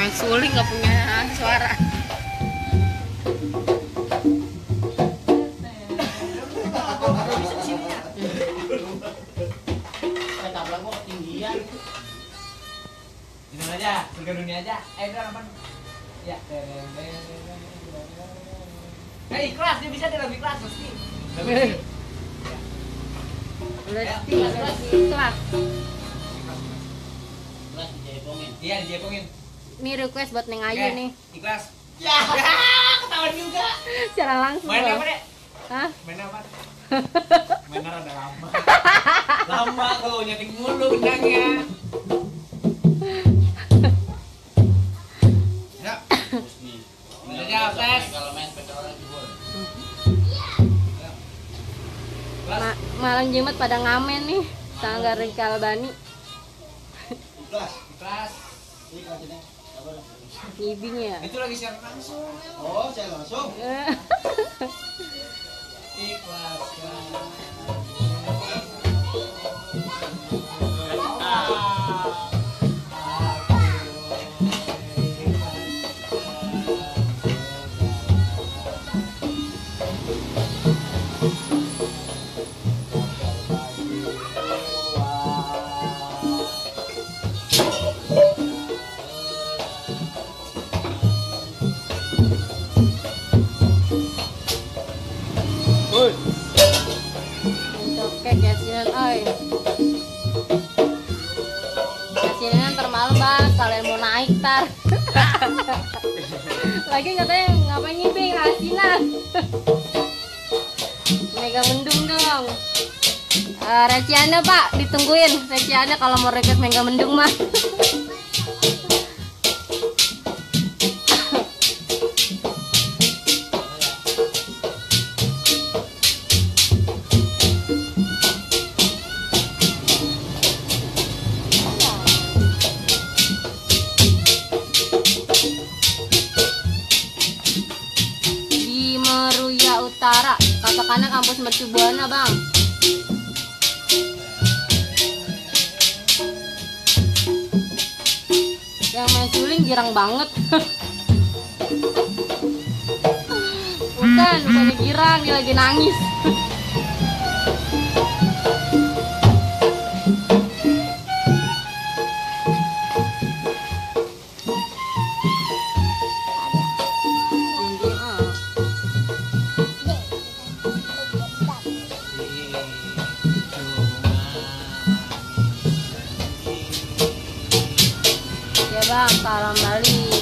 main suling nggak punya suara. Tablang gua ketinggian. Ini aja, surga dunia aja. Udah apa? Ya. Ikhlas, dia bisa, dia lebih ikhlas pasti. Ikhlas. Ikhlas dijepongin. Iya, dijepongin. Ini request buat Neng Ayu nih. Ikhlas. Ya, ketahuan juga. Secara langsung. Main apa, Dek? Hah? Main apa? Main rada lama. Lama tuh, nyeting mulu gendangnya. Ya. Ini aja, tes. Kalau main pegang lagi boleh. Malang Jimat pada ngamen nih. Sanggar Rika Albani. Ikhlas. Ikhlas. Ibingnya. Itu lagi share langsung. Oh, share langsung. Ikhlas. Oke, kasihan, oi. Kasihan ntar malam bang, kalian mau naik tar. Lagi katanya ngapain ngibing asinan. Mega mendung dong. Reciannya pak, ditungguin. Reciannya kalau mau request mega mendung mah. Utara, kakak kanan kampus Mercu Buana bang. Yang main suling girang banget. Bukannya girang, dia lagi nangis. Bang, salam balik.